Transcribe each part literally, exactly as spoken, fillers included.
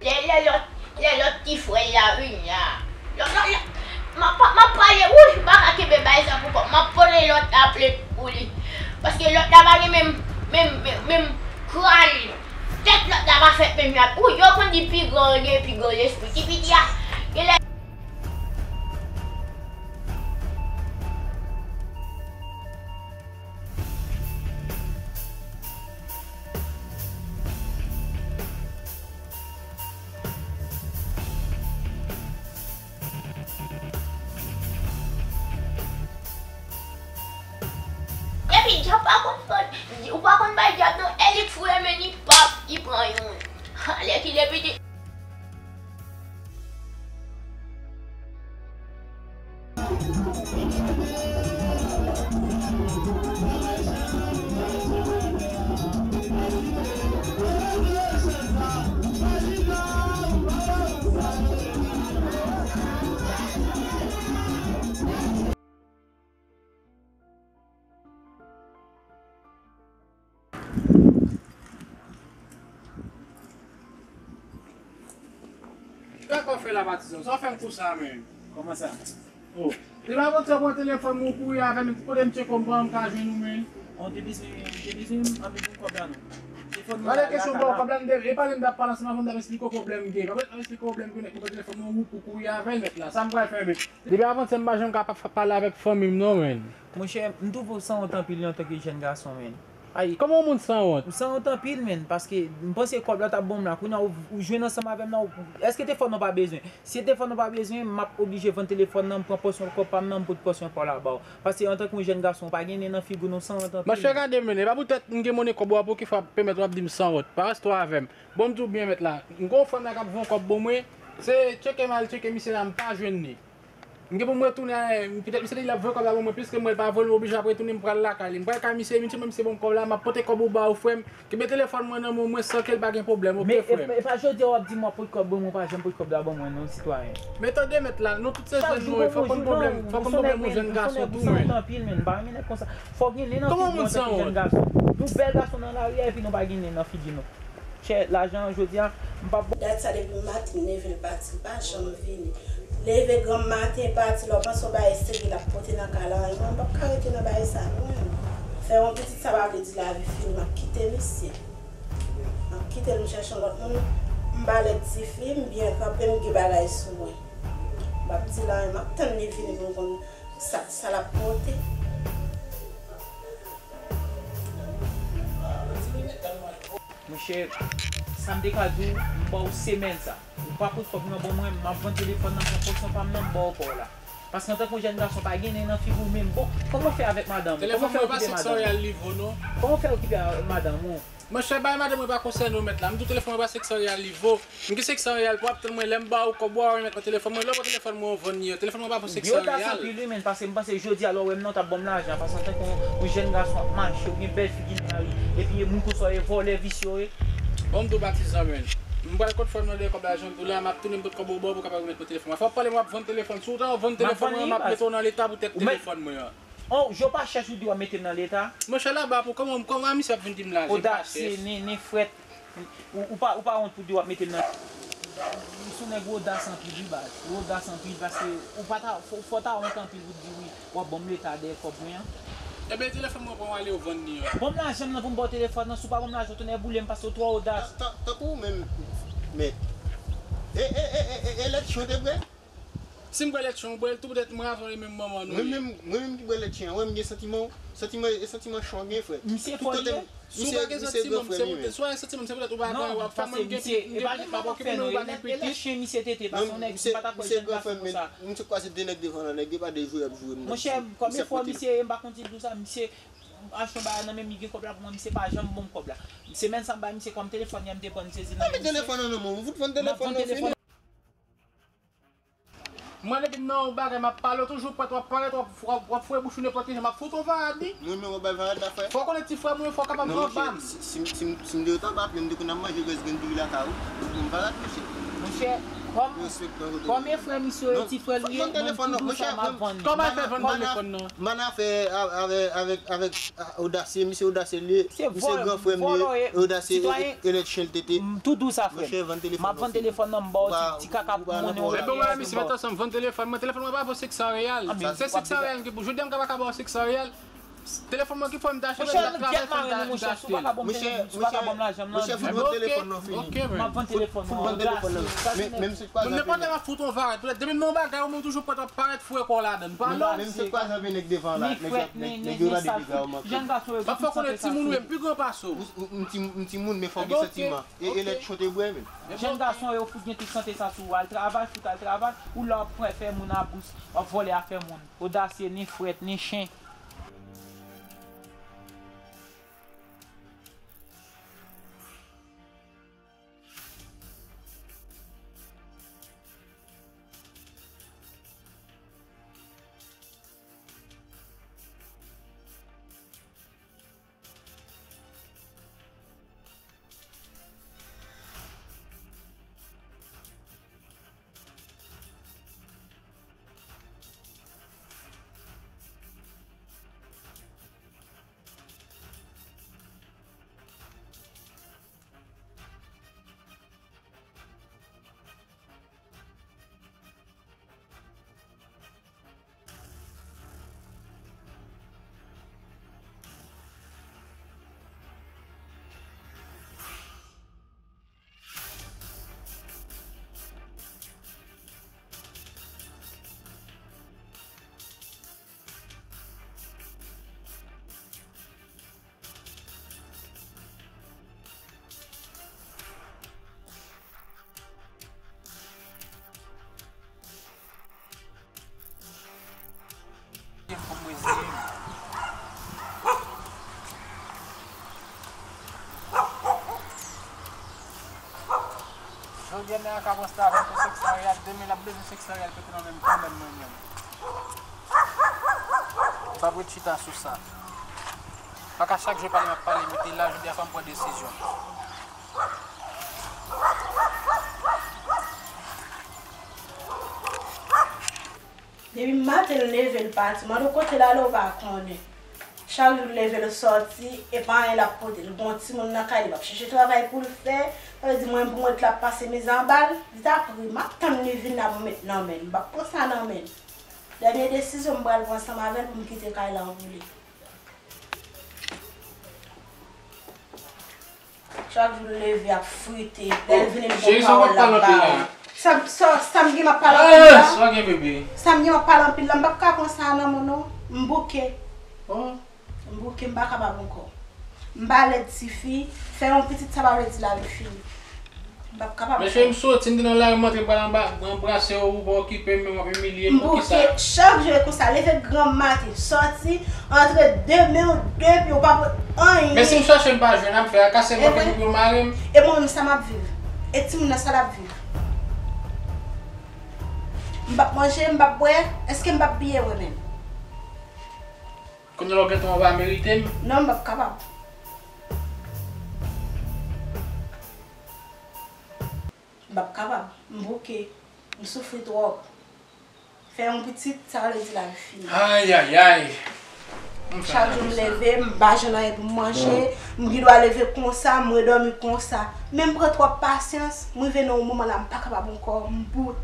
Lè, lè lòt, lè lòt ti frè l la vini la. Lòt, lòt, lòt, m ap, m ap pale, wouy, m pa ka kenbe bagay sa pou kò m. M ap pale lòt la plent pou li. Paske lòt la pa gen menm, menm, menm, menm kral. Tèt lòt la pa fèt menm jan. Wouy, yo konn di pi gran gen pi gran lespri. Ti piti a, genlè Epi dyab pa konn fè, ou pa konn bay dyab non, e li k foure men li pap, li pran youn. Alèkile pitit. Sa w ap fè la, patizan? Sa w fè m konsa menm? Kòman sa? Oh. Depi avantyè w pran telefòn mwen, ou kouri avè m, kote m tcheke w, m pa janm ka jwenn ou menm. On te bizwen, te bizwen anvi pou kòb la non. Telefòn mwen la, la, la. Pa de kesyon ba w kòb la, m te, e pale m t ap pale ansanm avè w, m t ap eksplike w pwoblèm m gen. Pa m t ap eksplike w pwoblèm m gen, nèg ki pran telefòn mwen, ou kouri avè l nèt la. Sa m pral fè menm? Depi avantyè m pa janm ka pa, pa pale avèk fanmi m non, menn. Monchè, m twouve w sanwont anpil antanke jèn gason, menn. Ay. Kòman yon moun sanwont? Ou sanwont anpil, menn, paske m panse kòb la t ap ban m la. Kounye a ou, ou jwenn ansanm avè m la, ou, èske te fò nou pa bezwen? Si te fò nou pa bezwen, m ap oblije vann telefòn nan, m pran pòsyon kòb pa m nan, m pote pòsyon pa w la ba w. Paske antanke yon jèn gason, ou pa gen nen nan figi w non, sanwont anpil. Monchè, gade, menn, e pa poutèt m gen monnen kòb ou a pou ki fè w ap pèmèt w ap di m sanwont. Pa rèste avè m. Bon, m di w byen, mèt la. M gen yon frè m la k ap voye yon kòb ban mwen. Se tcheke m al tcheke misye la, m pa jwenn li. M gen pou m retounen, eh, petèt misye te di l ap voye kòb la ban mwen, piske m wè l pa voye l, m oblije ap retounen, m pral lakay li. M pral kay misye, misye, mwen, misye ban m kòb la, m ap pote kòb ou ba ou, frè m. Kenbe telefòn mwen nan men w, mwen san ke l pa gen pwoblèm, oke, frè m? Men, e, e pa jodi a w ap di m w ap pote kòb ban mwen, w pa janm pote kòb la ban mwen non, sitwayen. Men tande, mèt la, nou tout se jèn nou ye, fò w konn pwoblèm, fò w konn pwoblèm yon jèn gason tou, menn. Ou sanwont anpil, menn, m pa renmen nèg konsa. Fò w gen nen nan figi w antanke jèn gason. Nou bèl gason nan lari a, epi nou pa gen nen nan figi nou. Chè, lajan an jodi a, m p ap ba w. Dat sa depi maten m leve l pati, l pa janm vini. Leve granm maten pati, lè w panse w bagay serye l ap pote nan kay la, mwen m p ap ka rete nan bagay sa non. Fè yon pitit sa pa vle di lavi fini, m ap kite misye. M ap kite l, m chèche yon lòt moun, m ba lèt tifi, m byen kanpe, m gen bagay sou mwen. M p ap di l anyen, m ap tann li vini pou m konn sa, sa l ap pote. Monchè, sa m te ka di w, m ba w semèn sa. Ou pa pote kòb nan ban mwen, m ap vann telefòn nan, pran pòsyon pa m nan, m ba w pa w la. Paske antanke yon jèn gason, pa gen nen nan figi w menm. Bon, kòman w fè avèk madanm ou? Telefòn mwen pa senk san reyal li vo non. Kòman w fè okipe avèk madanm ou? Monchè, bay madanm mwen pa konsène w mèt la. M di w telefòn mwen pa senk san reyal li vo. M gen senk san reyal pou w ap tann mwen lè m ba w kòb ou a, w remèt mwen telefòn mwen. Lè w pran telefòn mwen, w vann li. Telefòn mwen pa vo senk san reyal. Ou gen odas anpil wi, men, paske m panse jodi a lè w wè m nan, w t ap ban m lajan. Paske antanke yon, yon jèn gason w ap mache, ou gen bèl figi nan lari, epi moun konsa w ye, vòlè, visye w ye. Bon, m di w patizan, men. M pral kot frè m nan dèyè kòb lajan tou la, m ap tounen m pot kòb ou ba w pou w kapab remèt mwen telefòn mwen. Fò w pale m w ap vann telefòn. Si w ta vann telefòn mwen, m ap mete w nan leta pou tèt telefòn mwen an. Oh, je w pa chèche ou di w ap mete m nan leta? Monchè, laba pou kòman, kòman misye ap vin di m lajan pa chèf? Odasye, nen, nen frèt. Ou, ou pa, ou pa wont pou di w ap mete m nan. Ou se yon nèg odas anpil wi baz. Ou odas anpil paske ou pa ta, fò, fò w ta wont anpil pou di wi, w ap ban m leta dèyè kòb mwen an. Ebyen, telefòn mwen pran w ale w vann li an. Ban m lajan m nan pou m ba w telefòn nan, si w pa ban m lajan, tonnè boule m paske w twò odas. Tan, tan, tankou ou menm, mèt. E, e, e, e, e, e lèt chen w te bwè? Si m bwè lèt chen, ou bwè l tou, poutèt mwen avè w e menm manman nou ye. Mwen menm, mwen menm ki bwè lèt chen an, wè m gen santiman, santiman, e santiman chen w gen, frè. Misye fò l ye. Si w pa gen santiman, se poutèt, si w pa gen santiman, se poutèt ou pa gen, w ap fè mwen, m gen pitit, m gen pitit, m ap okipe mwen, ou pa gen pitit. E lèt chen misye tete, paske yon nèg m pa ta kwè jèn gason konsa. Menm si se kwa se de nèg devan nan nèg, e pa de jwe y ap jwe m nan. Monchè, konbyen fwa misye, m pa konn si l di w sa, misye achte yon bagay nan men m, li gen kòb la pou mwen, misye pa janm ban m kòb la. Semèn sa m bay misye kòb, telefòn yè m te pran, m sezi nan men misye. Telefòn nan nan men w, ou fout vann telefòn nan fini. Mwen depi m nan yon bagay m ap pale, w toujou prèt, w ap parèt, w ap, w ap, w ap foure bouch ou nenpòt ki jan, m ap fout yon varad wi. Mwen menm w ap bay varad la frè? Fò w konnen ti frè mwen, fò w kapab pran ba m. Si, si, si, si m te yo ta bat, men m te konn ap manje grès grenn diri lakay ou. Ou pran varad, monchè. Monchè, Kòm, kòm e frè misye yo, ti frè l ye, mwen tou dous sa m ap vann li. Kòman l fè vann telefòn nan? Mana fè avèk, avèk, avèk odasye, misye odasye li ye. Misye gran frè m li ye, odasye, e lèt chen l tete. Tou dous sa frè m. M ap vann telefòn nan, m ba w ti, ti kaka pou monnen w la. Ebyen mwen, misye, mete ansanm, vann telefòn mwen. Telefòn mwen pa vo senk san reyal. Se senk san reyal m gen pou jodi a, m ka pa ka ba w senk san reyal. Telefòn mwen ki fò m t achte, m t ap travay fò m t achte l. Monchè, monchè, monchè, fout vann telefòn nan fini. M ap vann telefòn nan. Menm, menm se twa zan. Nenpòt lè m ap fout yon varèt. Depi m nan yon bagay, ou menm toujou pwè, w ap parèt fou ekò ladan. Pa lòm. Menm se twa zan vin nèg devan la. Nèg yo rade dega yo manke. M ap fè w konnen timoun ou ye, m pi gran pase w. M timoun, men fò w gen santiman. E lè t cho te bwè menm. Jèn gason yo fout gen tout sante sa sou ou. Al travay, fout al travay. Ou la w ap pran afè moun abous, w ap vòlè afè moun. Odasye, ni frèt, ni chen. Jodi a nèg la ka pran slavay pou senk san reyal, demen l ap bezwen senk san reyal pete nan men m kanmenm mwen menm. M p ap ret chita sou sa. Pa ka chak jou pale m ap pale, mete la, jodi a fò m pran desizyon. Depi maten l leve l pati, mande w kote l ale w pa konnen. Chak jou l leve l sòti, e pa anyen l ap pote. L gen yon timoun nan kay li, l ap chèche travay pou l fè. Sa vle di mwen pou mwen t l ap pase mizè anba l, li ta pri. M ap tann li vin la pou m met nan men l. M p ap pran sa nan men l. Dènye desizyon m pral pran ansanm avè l pou m kite kay la anboule. Chak jou l leve ap frite. Lè l vini l gon pawòl l ap ba ou. Sa, sa, sa m gen m ap pale anpil la? Sa w gen bebe? Sa m gen m ap pale anpil la, m p ap ka pran sa nan men w non. M bouke. M bouke, m pa kapab ankò. M pa lèd tifi. Fè yon pitit sa pa vle di lavi fini. M p ap kapab. Men cheri, m soti, m te nan lari, m antre, m pral anba, m anbrase w, ou pa okipe m, men w ap imilye m, poukisa? M bouke, chak jou e konsa, leve granm maten, sòti, antre de men w, de pye, w pa pot anyen. Men si m chèche m pa jwenn, ap fè a kase m, pa gen pou yo mare m. E mwen menm sa m ap viv? E timoun nan sa l ap viv? M p ap manje, m p ap bwè, èske m p ap biye mwen menm? Kounye a w gentan w pa merite m? Non, m p ap kapab. M p ap kapab. M bouke. M soufri twòp. Fè yon pitit, sa vle di lavi fini. Ayayay! Chak jou m leve, m pa jwenn anyen pou m manje, m gen dwa leve konsa, m redòmi konsa. Men m pran twòp pasyans, m rive nan yon moman la, m pa kapab ankò, m bout.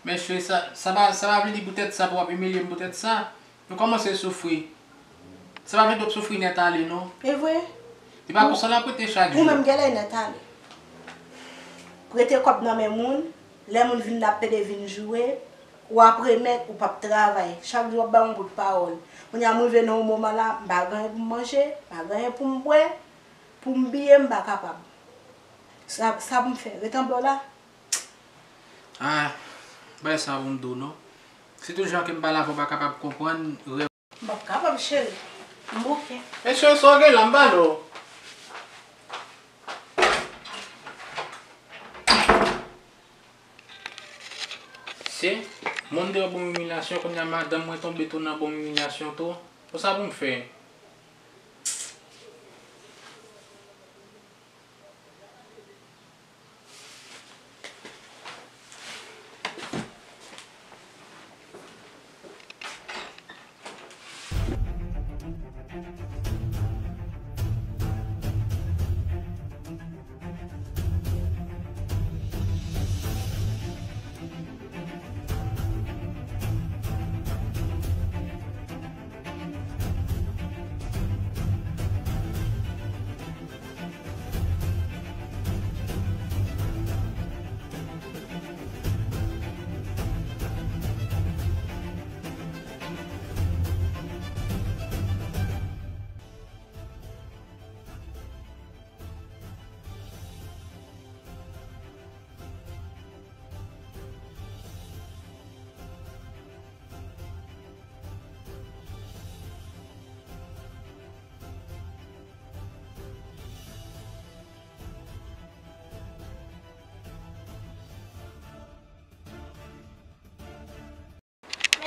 Men cheri, sa, sa pa, sa pa vle di poutèt sa pou w ap imilye m poutèt sa. Nou kòmanse soufri. Sa pa vle di w ap soufri nèt ale non. E vre? Li pa konsa l ap rete chak jou. Ou menm genlè nèt ale. Prete kòb nan men moun, lè moun vin ap pede vin joure, w ap remèt, ou p ap travay. Chak jou w ap bay yon kout pawòl. Kounye a m rive nan yon moman la, m pa gen anyen pou m manje, m pa gen anyen pou m bwè, pou m biye m pa kapab. Sa, sa pou m fè? Ret anba w la? Ah, bay sa pou m di w non. Sitou jan ke m pale avè w pa kapab konprann rèv. M p ap kapab, cheri. M bouke. Men cheri, sa w gen la, m pale w. Se, moun te yon bon imilyasyon, kounye a madanm mwen tonbe tou nan bon imilyasyon tou. Pou sa pou m fè?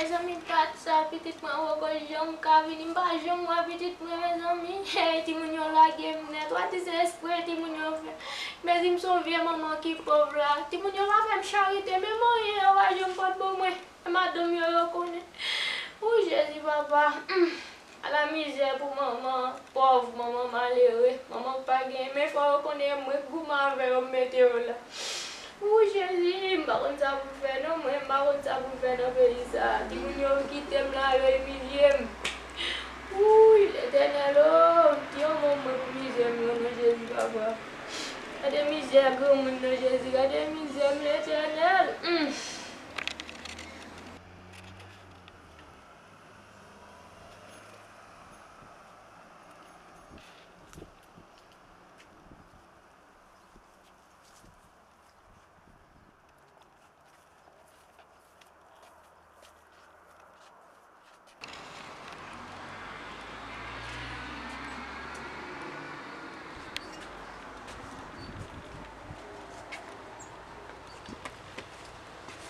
Mezanmi, gad sa, pitit mwen poko janm ka vini. M pa janm wè pitit mwen, mezanmi. Hey, timoun yo lage m nèt. W a di se espre timoun yo fè. Mezanmi, m se yon vye manman ki pòv la. Timoun yo pa fè m charite, menm anyen yo pa janm pot ban mwen. E madanm yo, yo konnen. Ou Jezi, papa. Ala mizè pou manman pòv, manman malere, manman k pa genyen, men fò yo konnen e mwen k goumen avè yo, m mete yo la. Ou Jezi, m pa konn sa pou m fè non, mwen, m pa konn sa pou m fè nan peyi sa. Timoun yo kite m la, yo imilye m. Wouy, Letènèl o, ki yon moun mwen pou mizè m yo, non Jezi, papa. Gade mizè granmoun, non Jezi, gade mizè m, Letènèl. Hmm.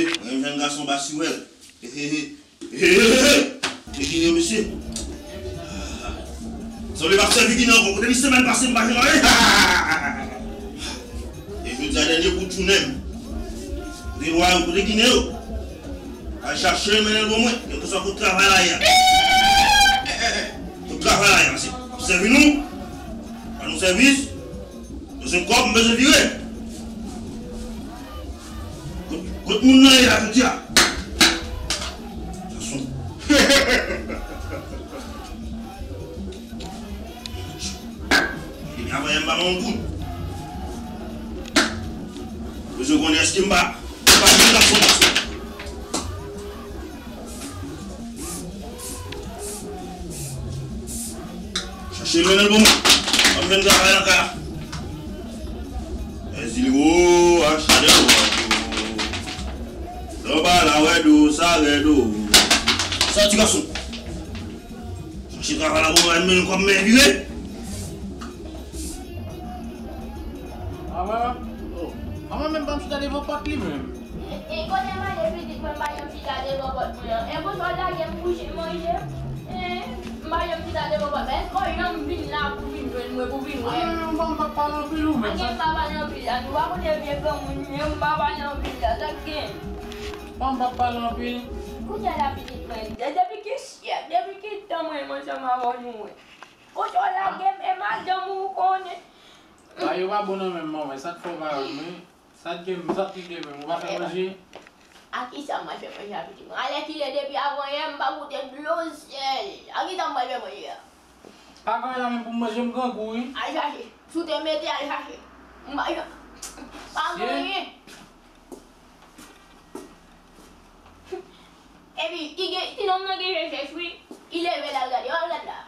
Mwen jèn gason ba siwèl. He, he, he. He, he, he, he. Kote ki yo, mesye? Sanble m ap sèvi Ginen ankò. Kote li semèn pase m pa janm ale? E jodi a dènye kout jounen m. Kote lwa yo? Kote Ginen yo? Al chache l, mennen l ban mwen. Kèlkeswa kote travay la ye a. Kote travay la ye a, mesye. Ap sèvi nou. Ba nou sèvis. Bezwen kòb, m bezwen vire. Kot, kot moun nan ye la jodi a? Gason. Depi avan yè m pa ban yon goud. Bezwen konnen èske m pa, m pa jwenn gason pase. Chache mennen l pou mwen. Ban m jwenn travay nan kay la. Èzili wo, a chalè wo. Lè w pa la, wè do, sa rèd o. Sòti gason. Chache travay la pou mwen, mennen kòb men vire. Manman, oh, manman menm pa m chita devan pòt li menm. E, e kote m ale pitit mwen pa janm chita devan pòt mwen an? E pou sa w lage m kouche manje? E, m pa janm chita devan pòt mwen. Èske w janm vin la pou vin jwenn mwen, pou vin wè m? Manman, m pa pale anpil ou menm. Anyen m pa pale anpil la. Nou pa konnen vye granmoun, men m pa pale anpil la. Sa k gen? Manman, m pa pale anpil. Kounye a la pitit mwen. De-, depi ki syèk, depi ki tan mwen, mwen ansanm avè w nou wè. Kote w lage m, e madanm ou konnen. Bagay yo pa bon nan men m, manman, sa k fè w pa wè m, wi. Sa k gen, sa k gen menm, ou pa fè manje? A kisa m pral fè manje a pitit mwen? Alèkile depi avan yè m pa goute dlo sèl. A kisa m pral fè manje a? Pa gen anyen la menm pou m manje, m grangou, wi. Al chache. Si w te mete, al chache. M pa, pa gen anyen. Epi, li gen, ti nonm nan gen je chèch, wi. Li leve l al gade, al gad la.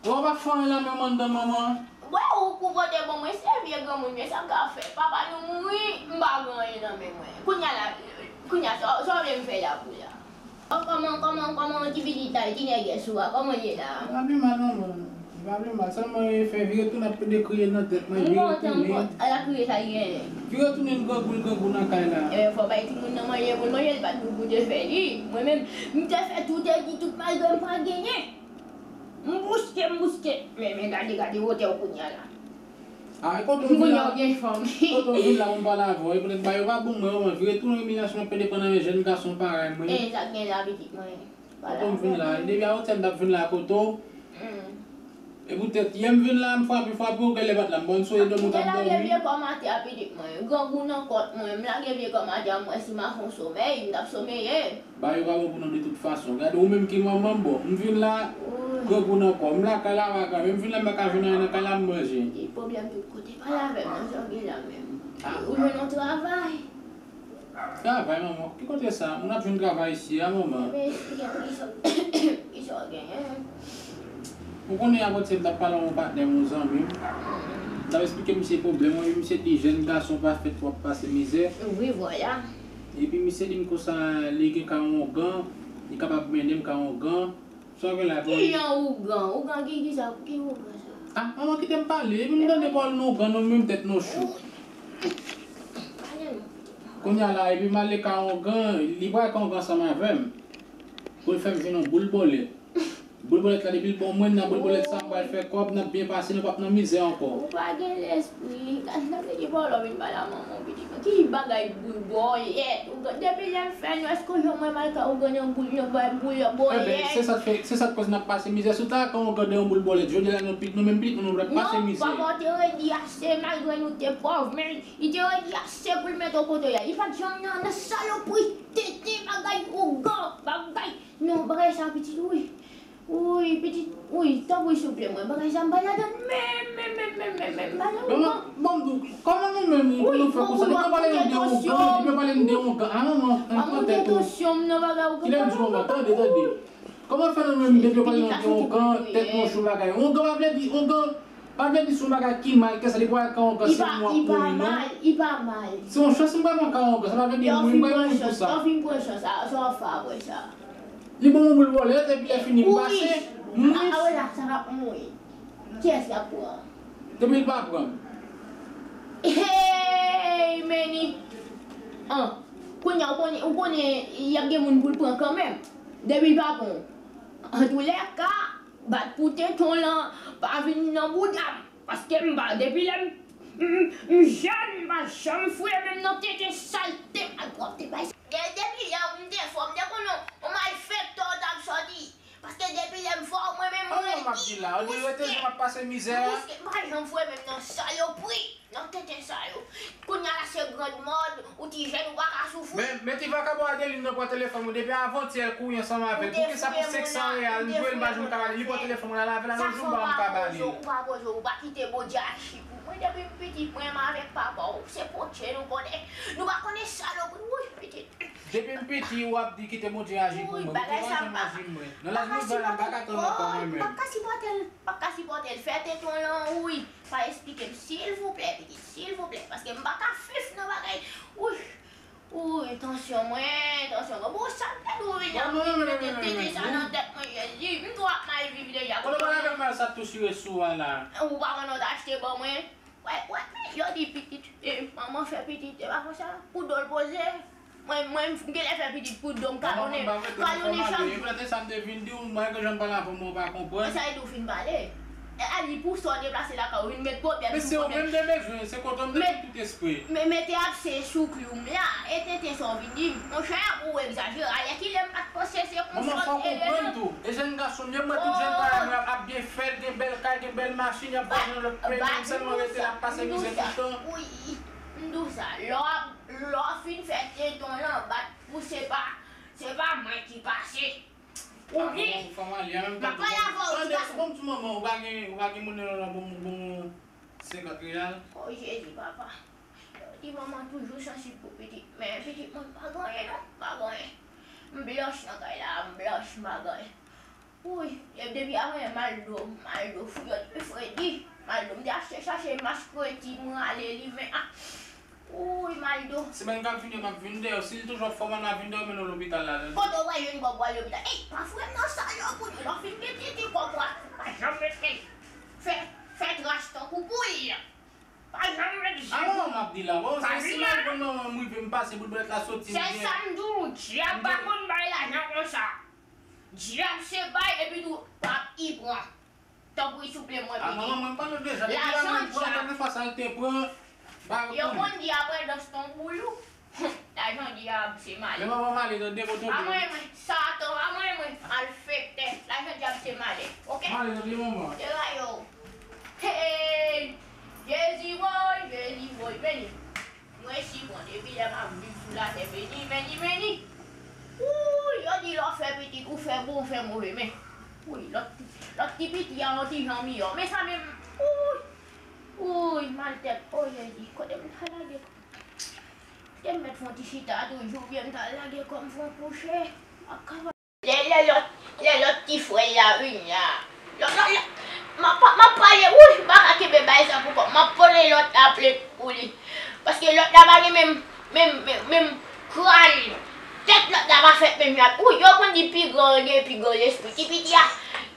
Ou pa fè anyen la menm anndan, manman. Wè ou kou pote bon mwen, se vye granmoun, men sa m ka fè? Papa nou mouri, m pa gen anyen nan men mwen. Kounye a la, kounye a, sa, sa w vle m fè la pou la? Oh, kòman, kòman, kòman ti pitit la, ti nègès ou a, kòman l ye la? Li pa pi mal, manman. Li pa pi mal. Sèlman, e fè vire tounen ap pede kriye nan tèt mwen, vire tounen. Ala kriye sa l genyen. Vire tounen, l grangou, l grangou nan kay la. Ebyen, fò bay timoun nan manje pou l manje, li pa t pou goute fè li. Mwen menm, m te fè tout, te di tout, malgre m pa genyen. M bouske, m bouske. Men, men, gade, gade wotè w kounye a la. A, e kote w vin la? Kounye a w gen fanm. Kote w vin la pou m pale avè w? E poutèt bagay yo pa bon mwen, manman. Vire tounen, imilyasyon ap pede pran nan men jèn gason parèy mwen. E sa k gen la, pitit mwen? Kote m vin la? Depi a otèl m t ap vin la kote w. E poutèt yè m vin la, m frape, frape, ou genlè pa t la. M bon, m sonje dòmi, ou t ap dòmi. Lage vye kò m atè a, pitit mwen. Grangou nan kòt mwen. M lage vye kò m atè a, m wè si m a fè yon somèy, m t ap someye. Bagay yo pa bon pou nou de tout fason. Gade, ou menm ki manman m, bon, m vin la, grangou nan kò m. M lakay la, m pa ka, men m vin la, m pa ka jwenn anyen nan kay la, m manje. Gen pwoblèm tout kote. Pale avè m non, sa w gen la menm? Ou jwenn yon travay? Travay, manman? Ki kote sa? Moun ap jwenn travay isi a, manman. Ebyen, kisa, kisa w genyen? Ou konnen, avantyè m t ap pale ak yon patnè m, yon zanmi m. M t ap esplike misye pwoblèm mwen, epi misye di jèn gason pa fèt pou ap pase mizè. Wi, vwala. Epi misye di m konsa, li gen ka yon ougan, li kapab mennen m ka yon ougan. Sa w gen la, bòy? Ki jan ougan? Ougan ki, ki sa, ki ougan sa? Ah, manman, kite m pale. Epi m tande pawòl nou ougan, nou menm tèt nou cho. Pale non. Kounye a la, epi m ale ka ougan, li pral ka ougan ansanm avè m. Pou l fè m jwenn yon boul bòlèt. Boul bòlèt la, depi l ban mwen, nan boul bòlèt sa, m pral fè kòb, n ap byen pase, nou p ap nan mizè ankò. Ou pa gen lespri. Gad, sa vle di pa w lè w vin pale a manman w, pitit mwen. Ki bagay boul bòlèt? Ou gad, depi lè m fè nou, èske w janm wè m al kay ougan nan boul, nan bay boul bòlèt? Enben, se sa k fè, se sa k koz n ap pase mizè sou ta, kan ougan nan yon boul bòlèt. Jodi a la, nou pitit, nou menm pitit, nou, nou pral pase mizè. Non, papa w te redi ase, malgre nou te pòv, men li te redi ase pou l mete w kote w ye a. Li pa t janm nan, nan salopri, tenten, bagay, ougan, bagay. Non, bagay sa, pitit, wi. Wi, pitit, wi, tanpri, souple mwen. Bagay sa, m pa ladann menm, menm, menm, menm, menm, menm, m pa nan bon, bon, bon, kòman nou menm, pou nou fè konsa? Depi yo pale nou de ougan, depi yo pale nou de ougan, a manman, an pran tèt ou. Kilè m di manman, tande, tande. Kòman fè nou menm, depi yo pale nou de ougan, tèt nou cho bagay? Ougan pa vle di, ougan pa vle di se yon bagay ki mal, ke sa depi w al kay ougan, se moun w ap mouri, non. Li pa mal, li pa mal. Se yon chans m pral pran kay ougan, sa pa vle di m mouri, m pral mouri pou sa. Lè w fin pran chans, lè w fin pran chans, sa, sa w ap fè apre sa? Li ban mwen boul bòlèt, epi lè fini m pase, m ris. Apre sa, sa p ap mouri. Kiyès k ap pran? Depi l pa pran m. Hey, Meni! An, kounye a, ou konnen, ou konnen, y ap gen moun pou l pran kanmenm. Depi l pa pran w. Antoulèka, bat pou tenten w lan, pa vin nan bouda m. Paske m pa, depi lè m, m, m jèn, m pa janm fouye men m nan tenten, salte, malpwòpte, bay. De-, depi lè m te fò, m te konn yon, yon malfektè w t ap sòti. Paske depi lè m fò, mwen menm, mwen redi. An, m ap di la, ou di rete jan m ap pase mizè a. M pa janm fouye men m nan salopri, nan tenten sa yo. Kounye a la se grand mòd, ou ti jèn, ou pa ka soufri. Men, men ti vakabon Adeline nan pran telefòn mwen depi avantyè l kouri ansanm avè l. Pou kisa pou senk san reyal, m voye l, m pa janm ka ba li. Li pran telefòn mwen, l al avè l, nan jou m pa janm ka ba li. Ou pa poze, ou pa kite Bondye aji pou mwen. Depi m piti, mwen menm avèk papa w, se pote nou konnen. Nou pa konnen salopri, wi, pitit. Depi m piti, w ap di kite Bondye aji pou mwen. Wi, bagay sa, m pa, m pa ka sipòte l. M pa ka sipòte l. M pa ka sipòte l. Fè tenten w lan, wi. Pa esplike m, silvouplè, pitit, silvouplè. Paske m pa ka fif nan bagay. Wi. Wi, tansyon mwen, tansyon mwen. Bon, sa m te dwe vin ap vin mete tete sa nan tèt mwen, Jezi. M twò ap mal viv deja. Kote w pral avèk mal sa tou chire sou a la? Ou pa konn w t achte ban mwen? Wè, wè, men yo di pitit, e, manman fè pitit, e pa konsa, pou do l poze. Mwen, mwen, m genlè fè pitit pou do m kalonnen, kalonnen chak jou. Yo plante sa m te vin di w, mwen ke jan m pale avè w, mwen w pa konprann. Sa vle di w fin pale. E, a li pou sa w deplase lakay ou, vin met pwoblèm sou kote m. Men se ou menm m te bezwen, se kote w m te vin tout espre. Men mete abse sou kli w m la, e tenten sa w vin di m. Monchè, ou egzajere, alèkile m pa t panse se konsa w te rele m. Manman, fò w konprann tou. E jèn gason m ye, mwen tout jèn parèy mwen ap, ap byen fèt, gen bèl kay, gen bèl machin, y ap vwayaje nan lòt peyi, men m sèlman rete la ap pase mizè tout tan. Wi, m di w sa, lè w ap, lè w fin fè tenten w lan bat pou se pa, se pa mwen ki pase. Ou di, m ap pale avè w, ti gason. Tande, ou konn ti manman, ou pa gen, ou pa gen monnen nan bon, bon senkant reyal? O Jezi, papa. Yo di manman toujou sansib pou pitit, men pitit mwen pa gen anyen non, pa gen anyen. M blanch nan kay la, m blanch, m pa gen anyen. Wi, e depi avan yè mal do, mal do, fou yo di fredi, mal do, m te achte chache mas kredi, m rale li, men a, wi, mal do. Semèn k ap vini yo k ap vin dèyè w, si l toujou ap fè w mal, m a vin dèyè w mennen w lopital la. Kote w pral jwenn kòb pou al lopital? Ey, pa foure m nan salopri, lè w fin gen tete kòb ou a, pa janm met men. Fè, fè tras tankou poul. Pa janm met je pou. A manman m ap di la. Bon, se si mal bon manman m rive m pase bout bèt la soti. Se sa m di w, dyab pa konn bay lajan konsa. Dyab se bay epi tou ap y pran. Tanpri souple mwen pitit. A manman mwen pale deja. Depi la mwen pran, dènye fwa sa l te pran. Yo konn di apre dans ton boulou. Lajan dyab se malè. Men manman m ale tande, bon tande. Pa mwen, mwen, Satan, pa mwen, mwen, malfektè. Lajan dyab se malè. Oke? M ale tande manman. Deraye w. Hey! Jezi woy, Jezi woy, beni. Mwen si bon, depi lè m ap viv sou latè, beni, beni, beni. Wouy, yo di lè w fè pitit, ou fè bon, ou fè move, men. Wouy, lòt, lòt ti piti a yon ti jan miyò. Men sa menm, wouy, wouy, mal tèt, o Jezi, kote m ta lage kò m? Te m mèt fè yon ti chita toujou, oubyen m ta lage kò m fè yon kouche. M ap ka Lè, lè lòt, lè lòt ti frè l la vini la. Lòt, lòt, lòt, m ap, m ap pale, wouy, m pa ka kenbe bagay sa pou kò m. M ap pale lòt la plent pou li. Paske lòt la pa gen menm, menm, menm, menm kran. Tèt lòt la pa fèt menm jan. Wouy, yo konn di pi gran an gen pi gran lespri. Ti piti a,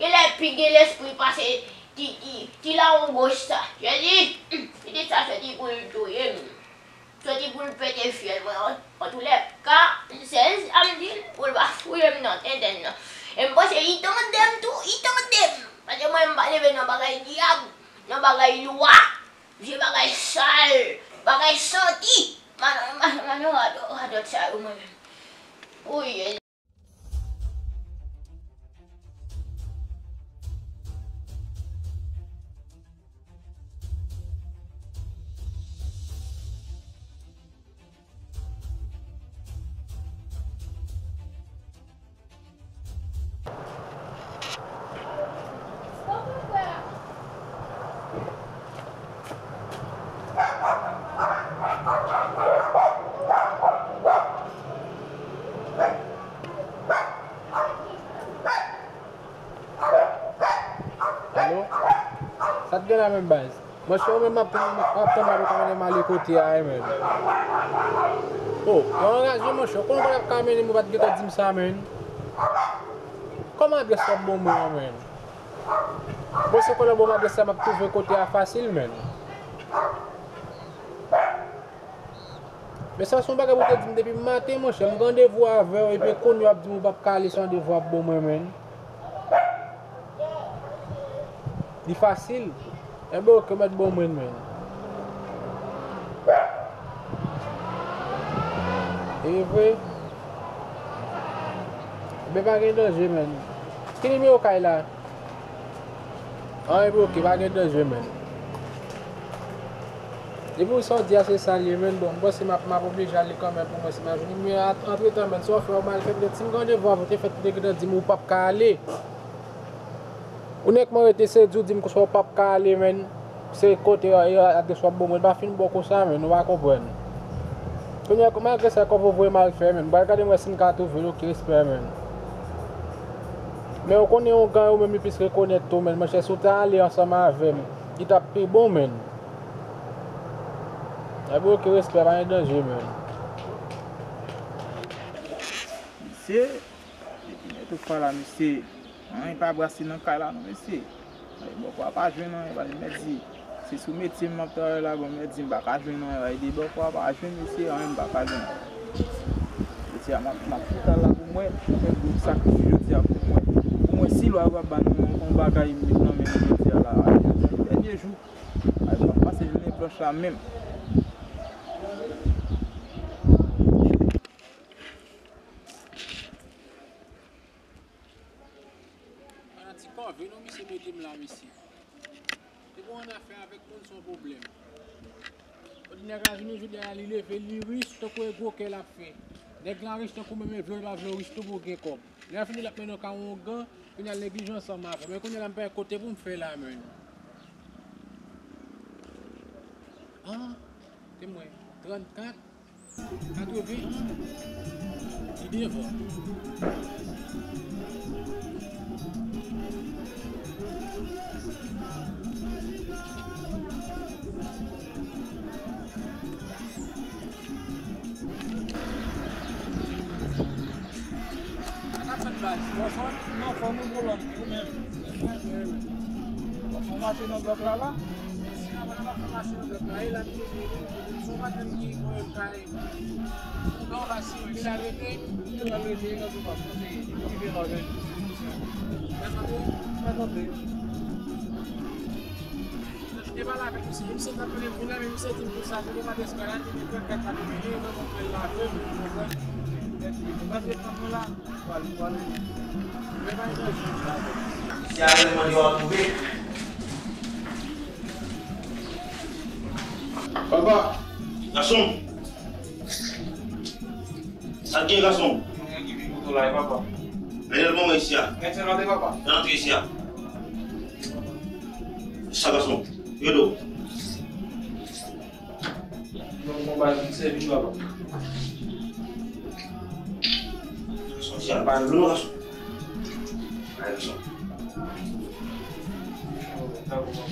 genlè pi gen lespri pase ti, ti, ti lawon goch sa. Jezi, pitit sa soti pou l touye m. Soti pou l pete fyèl mwen. An, antoulèka, se sa m di l pou l pa fouye m nan tenten nan. E m panse li tande m tou, li tande m. Paske mwen, m pa leve nan bagay dyab, nan bagay lwa, vye bagay sal, bagay santi. Mano, mano, mano, radòt, radòt sa yo, mwen menm. Wi. Alo? Sa t gen la menm baz? Monchè, ou menm w ap tann, w ap tann m ap ka mennen m ale kote a, wi, menn. O, ou anraje, monchè. Ou konn w pa t ap ka mennen m, ou pa t gentan di m sa, menn. Kòman adrès w ap ban mwen an, menn? Bon, se konnen w ban m adrès la, m ap twouve kote a fasil, menn. Men sa se yon bagay pou w te di m depi maten, monchè. M gen randevou avè w, epi kounye a w ap di m ou p ap ka ale, se randevou w ap ban mwen, menn. Li fasil. Enben, oke, w mèt ban mwen, menn. E vre? Enben, pa gen danje, menn. Ki nimewo kay la? An, enben, oke, pa gen danje, menn. Depi w sa w di a se sa l ye, menn, bon, m panse m ap, m ap oblije ale kanmenm pou mwen si m a jwenn li. Men a-, antretan, menn, sa w fè, w mal fè, petèt si m gen randevou avè w, te fèt, ou te gentan di m ou p ap ka ale. Ou nèk mwen rete, se di w di m konsa w p ap ka ale, menn. Se kote, e, adrès w ap ban mwen, pa fin bon konsa, menn, ou pa konprann. Kounye a, malgre sa, kòb ou voye m al fè, menn. M pral gade m wè si m ka twouve l, oke, respè, menn. Men ou konnen yon gang ou menm li plis rekonèt tou, menn. Monchè, si w ta ale ansanm avè m, li t ap pi bon, menn. Ebyen, oke, respè, pa gen danje, menn. Mesye, depi nèt ou fè la, mesye. Anyen pa brase nan kay la non, mesye. Ay, bòkò a pa jwenn anyen, pale mèt di. Se sou metye m ap travay la, bon, mèt di m pa ka jwenn anyen, ay, de bòkò a pa jwenn, mesye, anyen m pa ka jwenn. Mesye, m ap, m ap foutal la pou mwen, pou mwen, pou sakrifye jodi a pou mwen. Pou mwen, si lwa yo ap ban nou yon, yon bagay, m met nan men nou jodi a la, ay, jodi a, se dènye jou. Ay, m ap pase jounen blanch la menm. An ti kòve non, misye mete m la, mesye. Te gon annafè avèk moun, se yon pwoblèm. Kote nèg la vini jodi a, li leve, li rich, tankou e gwo kè l ap fè. Nèg la rich tankou menm e vle w, li pa vle w rich tou pou w gen kòb. Lè fini, l ap mennen w ka yon gang, kounye a l neglije ansanm avè w. Men kounye a la, m pa gen kote pou m fè la, menn. An, te mwen, trannkat. Katreven an, li devan. Sa k ap fèt baz? Ou anfòm? M anfòm wi, Kolòn, ou menm? Ou mache nan blòk la la? Si n ap fè mache nan blòk la, e la m te di, se yon madanm ki voye m kay. Bon, baz, si w vin al rete, m te pral rete, nan tou pas, se li ki vin al jwenn. Mèt antre? Mèt antre. Mwen te pale avèk misye, misye t ap mennen m vin la, men misye di m konsa, se pa de eskalad, li gen trannkat la, li mennen, nan mwen pral lave m, ou konprann? Mèt li, mwen pa te pran mwen la. Papa! Gason! Sa k gen, gason? Yon moun ki vin kote w la, wi, papa. Mennen l ban mwen isi a. Mèt se rale, papa. Fè l antre isi a. Sa, gason? Yo do. Yon bon bagay ki sèvi nou avè. Sòti al pa dlo, gason. Al, gason.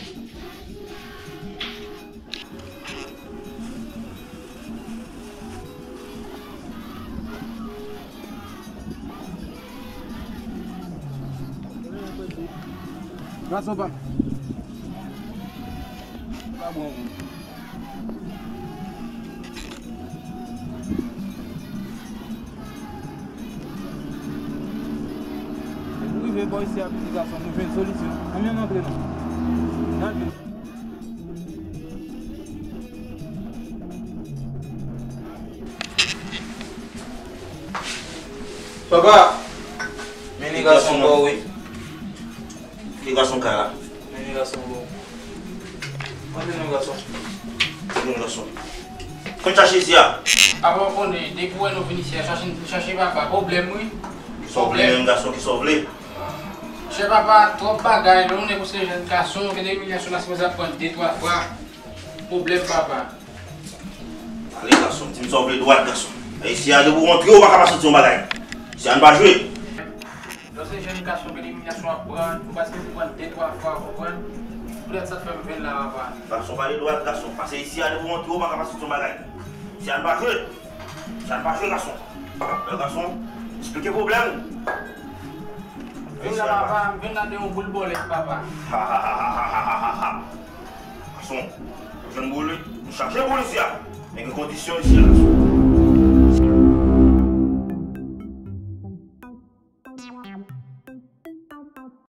Gason pa. Pa bon. Bò isi a piti gason, nou jwenn solisyon. Ann, ann antre non. Ann antre. Papa, mennen gason bò wi. Ki gason ka la? Mennen gason bò. Mande non gason. Mande non gason. Konn chache isi a. Papa, w konnen, depi w wè nou vin isi a, chache, chache papa. Pwoblèm wi. Ki sa w vle menm gason, ki sa w vle? Chè papa, twòp bagay, lè w nèg ou se jèn gason, gen de imilyasyon la sipoze ap pran de twa fwa. Pwoblèm papa. Ale gason, di m sa w vle dwat gason. E isi a depi w rantre ou pa ka pa santi yon bagay. Isi a n pa jwe. Lè w se jèn gason gen imilyasyon ap pran, ou pa sipoze pran de twa fwa, w konprann? Poutèt sa k fè m vin la papa. Gason pale dwat gason, pase isi a depi w rantre ou pa ka pa santi yon bagay. Isi a n pa jwe. Isi a n pa jwe gason. Lè gason, esplike pwoblèm. Vin la papa, m vin la de yon boul bòlèt papa. Gason, ou jwenn boul wi. Nou chache boul isi a. Men gen kondisyon isi a gason.